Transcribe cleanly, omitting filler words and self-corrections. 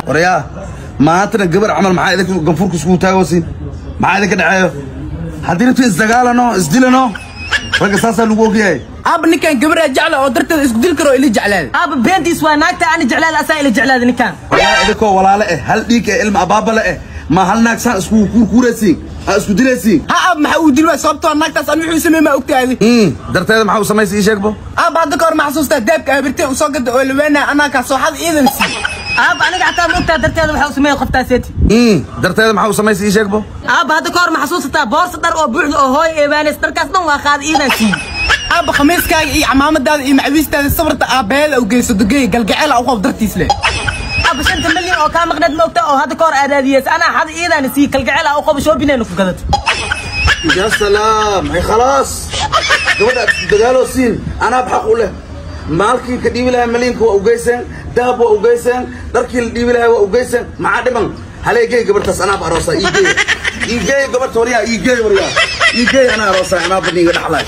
Waryaa, maantana gabar camal maxaa idinka ganfurka iskugu taagosiin? Maxaa idinka dhexeeyo? Haddii rabti isdagaalano, isdilano, ragga saasaa lagu ogyahay. Aaba, ninkan gabaraa jecla oo darteeda isku dil karo ila jeclaada. Aaba, beentiis waa. Naagta ani jeclaada asaa ila jeclaada ninkan. Waryaa, idinkoo walaale eh, hal dhiig eh, ilma abaabale eh, ma hal naag saan iskugu kuurkuuraysiin, ha isku dilaysiin? Ha aab, maxaa uu dil waay? Sababtoo naagtaas an wuxuu sameey ma ogtaadi. Darteeda maxaa u samaysay? Ii sheegbo. Aaba, hadda ka hor ma xasuustaa daabka aabirtee usoo gada oo laweynaa anaa kaa sooxada iidan sii? Aaba, aniga xataa ma ogtaa darteeda waxaa u sameeyey qoftaaseeti? Darteeda maxaa u samaysay? Ii sheegbo. Aaba, hadda ka hor ma xasuusataa boorsa dhar oo buuxda oo hooy eebaaneys dharkaas dhan waa qaada iidan sii? Aaba, khamiiskaaga iyo camaamadaada iyo macawiistaada sabarta aabbaheeda u geyso dogey galgaceel u qof dartiis leh. Aaba, 5 milyan oo kaa maqneed ma ogtaa oo hadda ka hor aadaadiyeysa anaa xada iidan sii kalgaceel u qabo shoobinayna ku gadato? Ya salaam, hay khalaas, gabadha aad isku dagaalosiin anaab xaq u leh. Maalkii ka dhiibi lahaa malyanka waa ugeyseen, dahab waa ugeyseen, dharkii la dhiibi lahaa waa ugeyseen. Maxaa dhiman? Halee geey gabartaas, anaab aroosaa. Ii geey, ii geey gabarta. Waryaa, ii geey, waryaa, ii geey, anaa aroosaa, anaa baniiga dhaxlay.